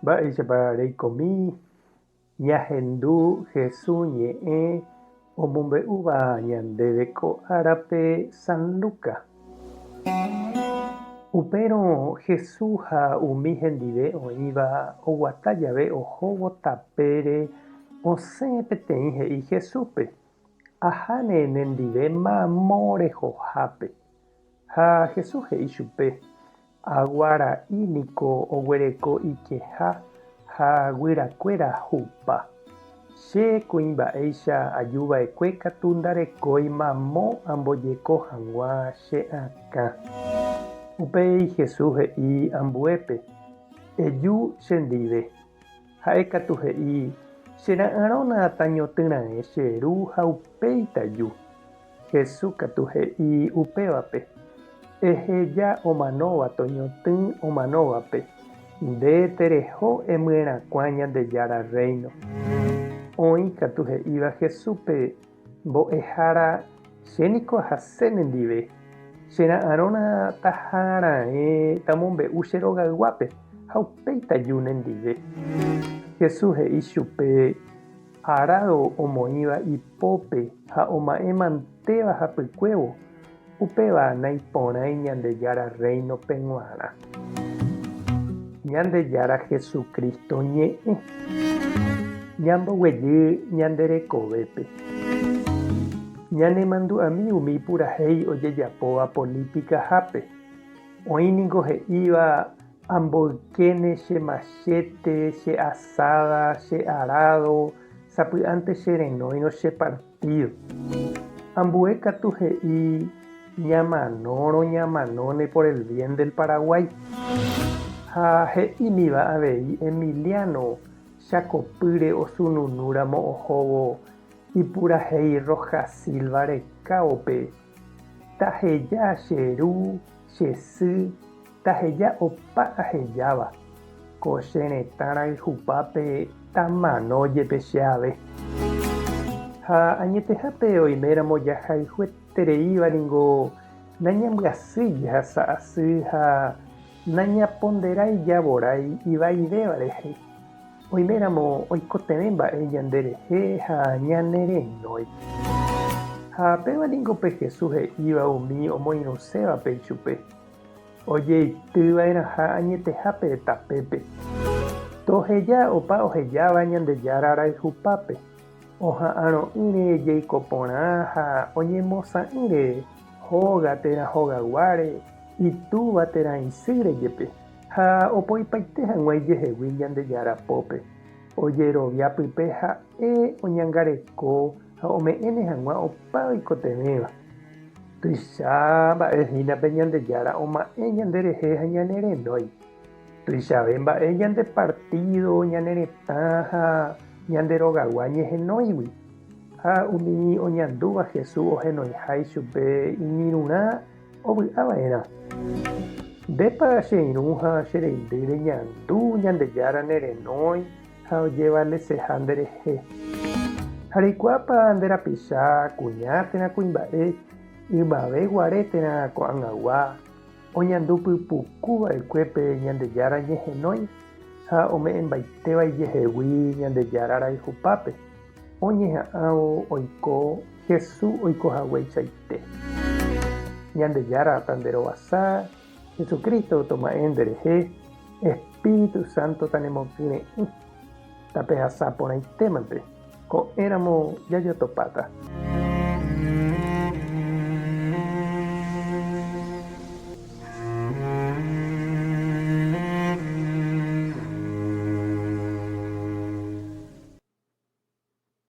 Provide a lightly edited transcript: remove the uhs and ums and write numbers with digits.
Mba'éichapa reikomi ñahendu Hesu ñe'ẽ omombe'úva ñandéve ko árape San Luca? Upérõ Hesu ha umi hendive oĩva oguata jave ohóvo tapére osẽ peteĩ he'i Hesúpe, Aháne nendive mamo rehohápe. Ha Jesús he'i chupe, Aguara'i niko oguereko ikeha ha guyrakuéra hupa. Che kuimba'éicha ajuva'ekue katu ndarekói mamo ambojeko hag̃ua che akã. Upéi Jesús he'i ambuépe, Eju chendive. Ha'e katu he'i, Chera'arõna tañotỹraẽ che ru ha upéi taju. Jesús katu he'i upévape, Eheja omanóva toñotỹ omanóvape, nde tereho emyerakuã Ñandejára Rréino. Oĩ katu he'íva Jesúspe, Mbo'ehára, che niko ahase nendive, chera'arõna taha raẽ tamombe'u che rogayguápe ha upéi taju nendive. Jesús he'i chupe, Arádo omoĩva ipópe ha oma'ẽ mantéva hapykuévo, upéva naiporãi Ñandejára Rréinope g̃uarã. Ñandejára Jesucristo ñe'ẽ. Ñamboguejy ñande rekovépe. Ñanemandu'ami umi purahéi ojejapóva política-hápe. Oĩ ningo he'íva Amboykéne che machete, che asada, che arado, sapy'ánte che renóirõ che partido. Ambue katu he'i ñamanórõ ñamanóne por el bien del Paraguay. Ha he'ímiva avei Emiliano Chakopýre osununúramo ohóvo ipurahéi Rojas Silva rekávope, Taheja che ru, che sy, Taheja opa ahejáva, ko che retã rayhupápe tamano jepe che ave. Ha añetehápe oiméramo jahayhuetereíva ningo nañambyasýi jehasa asy ha nañaponderái javorái ivaivéva rehe, oiméramo oikotevẽ mba'e ñande rehe ha ñane renói. Ha péva ningo pe Jesús he'íva umi omoirũsévape ichupe. Ojeity va'erãha añetehápe tapépe. Toheja opa ohejáva Ñandejára rayhupápe, oha'arõ'ỹre jeiko porã ha oñemosã'ỹre hóga térã hogayguáre, itúva térã isýre jepe, ha opoipaite hag̃ua ijehegui Ñandejára pópe. Ojerovia pype ha'e oñangareko ha ome'ẽne hag̃ua opa oikotevẽva. Tuicha mba'e hína pe Ñandejára oma'ẽ ñande rehe ha ñane renói. Tuichave mba'e ñande partído, ñane retã ha ñande rogagua ñehenóigui. Ha umi oñandúva Jesús ohenoiha ichupe iñirũrã ovy'a va'erã. Ndépa che irũ ha che reindy reñandu Ñandejára ne renói ha ojevaleseha nderehe. Ha reikuaápa nde rapicha kuña térã kuimba'e ymave guare térã ko'ag̃agua oñandu pypuku va'ekue pe Ñandejára ñehenói ha ome'ẽmbaitéva ijehegui Ñandejára rayhupápe, oñeha'ãvo oiko Jesús oiko hagueichaite. Ñandejára tanderovasa, Jesucristo toma'ẽ nderehe, Espíritu Santo tanemokyre'ỹ. Tapehasa porãitémante, ko'ẽramo jajotopáta.